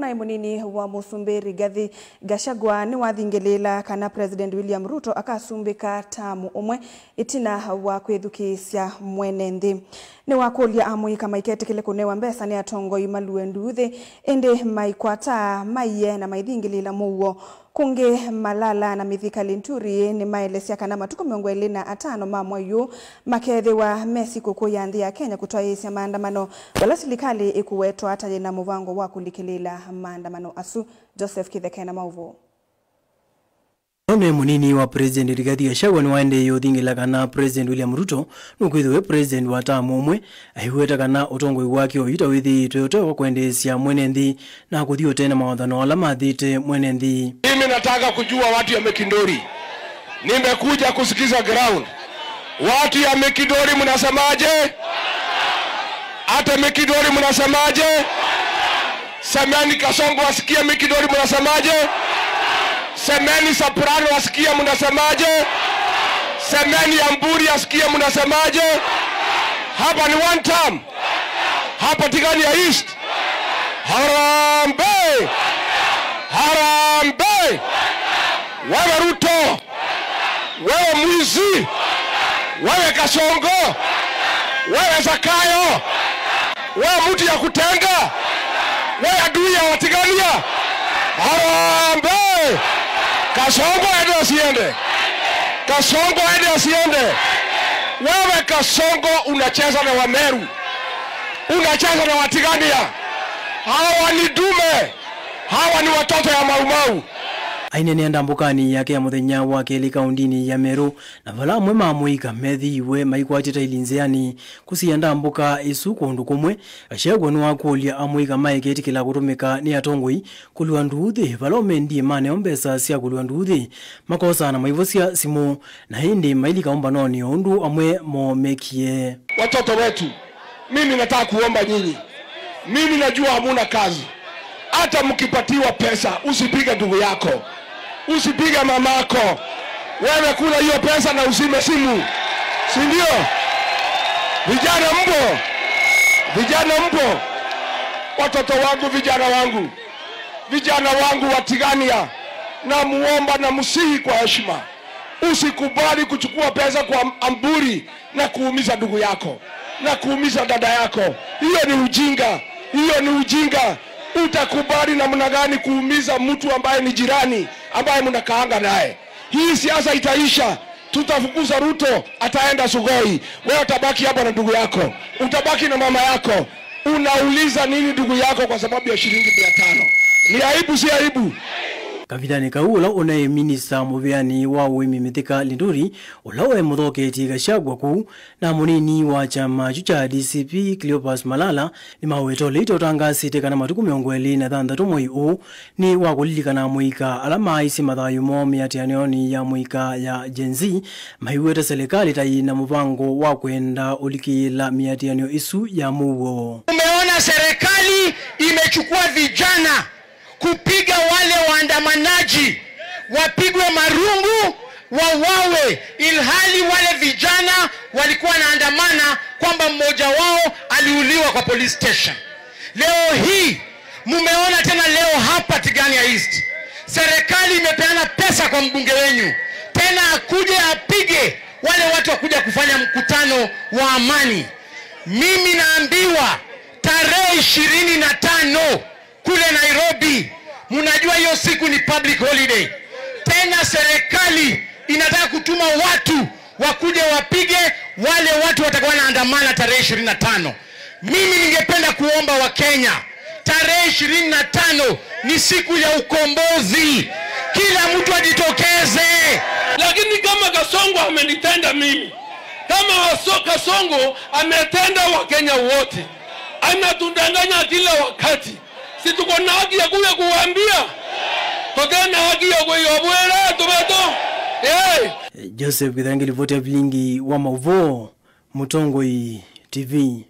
na munini wa Musumbi Rigathi Gachagua ni wathingilela kana President William Ruto akasumbika tamu umwe itina wa kwithukisya mwene nthi. Ni wakulia amuika maiketikile kunewa mbesa ni atongoi malue nduthi indi maikwata maiye na maithingilila muuo. Kunge Malala na Mithika Linturi ni maelesya kana matuko 25 ma mwayu makethiwa mesi kuku ya nthi ya Kenya kutwaisya maandamano wala silikali ikuwetwa hata na muvango wa kulikilila maandamano asu. Joseph Kithekena mauvo. One munini wa President Rigathi Gachagua ni waende yothingila kana President William Ruto nukwithiwe President wa tamu umwe aiweta kana utongoi wake oyita withi toyote wa kuendesya mwene nthi na kuthio tena mawathano ala mathite mwene nthi. Mimi nataka kujua watu ya Mekindori. Nimekuja kusikiza ground. Watu ya Mekindori mnasemaje? Hata Mekindori mnasemaje? Semeni Kasongo asikie Mekindori mnasemaje? Semeni Soprano asikie mnasemaje? Semeni Amburi asikie mnasemaje? Hapa ni one term. Hapa Tigania East. Harambee! Harambee! Wewe Ruto, wewe mwizi, wewe Kasongo, wewe Zakayo, wewe mtu ya kutenga, wewe adui ya Watigania. Harambee! Kasongo aende asiende? Kasongo aende asiende? Wewe Kasongo unacheza na Wameru, unacheza na Watigania. Hawa ni dume, hawa ni watoto ya Maumau. Aine ni ndambukani yake ya muthenya wa keli kaundini ya Meru na vala mwe mamuika methiwe maikwatita ilinzeani kusiya ndambuka isu kundu kumwe. Gachagua ni wakulia amuika maiketikila kutumika ni atongoi kulua nduthi vala umendie mane ombesa sya kulua nduthi makosa na maivosia simu na hindi mailika umbanoni undu amwe momekie. Watoto wetu, mimi nataka kuomba nyinyi. Mimi najua hamuna kazi. Hata mkipatiwa pesa usipige ndugu yako, usipige mamako. Wewe kula hiyo pesa na usime simu, si ndio? Vijana mpo, vijana mpo, watoto wangu, vijana wangu, vijana wangu wa Tigania, na muomba na msihi kwa heshima, usikubali kuchukua pesa kwa Amburi na kuumiza ndugu yako na kuumiza dada yako. Hiyo ni ujinga, hiyo ni ujinga. Utakubali namna gani kuumiza mtu ambaye ni jirani, ambaye mnakaanga naye? Hii siasa itaisha. Tutafukuza Ruto, ataenda Sugoi. Wewe utabaki hapa na ndugu yako, utabaki na mama yako. Unauliza nini ndugu yako kwa sababu ya shilingi 500? Ni aibu, si aibu? Kavidani kau ula unaye minista muvyani wa uimi Mithika Linturi ula uwe muthoketi Gachagua ku na munini wa chama cha DCP Cleopas Malala ni mawetole itotangasite kana matuku 26 mwei uu ni wakulilikana muika alama isi mathayu mo miatianioni ya muika ya Gen Z maiweta serikali tayi na mupango wa kwenda ulikila miatianio isu ya muo. Umeona serikali imechukua vijana kupiga wale waandamanaji, wapigwe marungu, wawawe, ilhali wale vijana walikuwa naandamana kwamba mmoja wao aliuliwa kwa police station. Leo hii mumeona tena leo hapa Tigania East, serikali imepeana pesa kwa mbunge wenyu tena akuje apige wale watu wakuja kufanya mkutano wa amani. Mimi naambiwa tarehe 25 kule Nairobi, mnajua hiyo siku ni public holiday. Tena serikali inataka kutuma watu wakuje wapige wale watu watakuwa wanaandamana tarehe 25. Mimi ningependa kuomba wa Kenya, tarehe 25 ni siku ya ukombozi. Kila mtu ajitokeze. Lakini kama Kasongo amenitenda mimi, kama Kasongo ametenda wa Kenya wote, anatudanganya kila wakati. Si tuko na haki ya kuja kuambia? Tuko na haki ya kuiobwela tumeto. Joseph Githangi, ripoti ya Vilingi wa Mauvo, Mutongoi TV.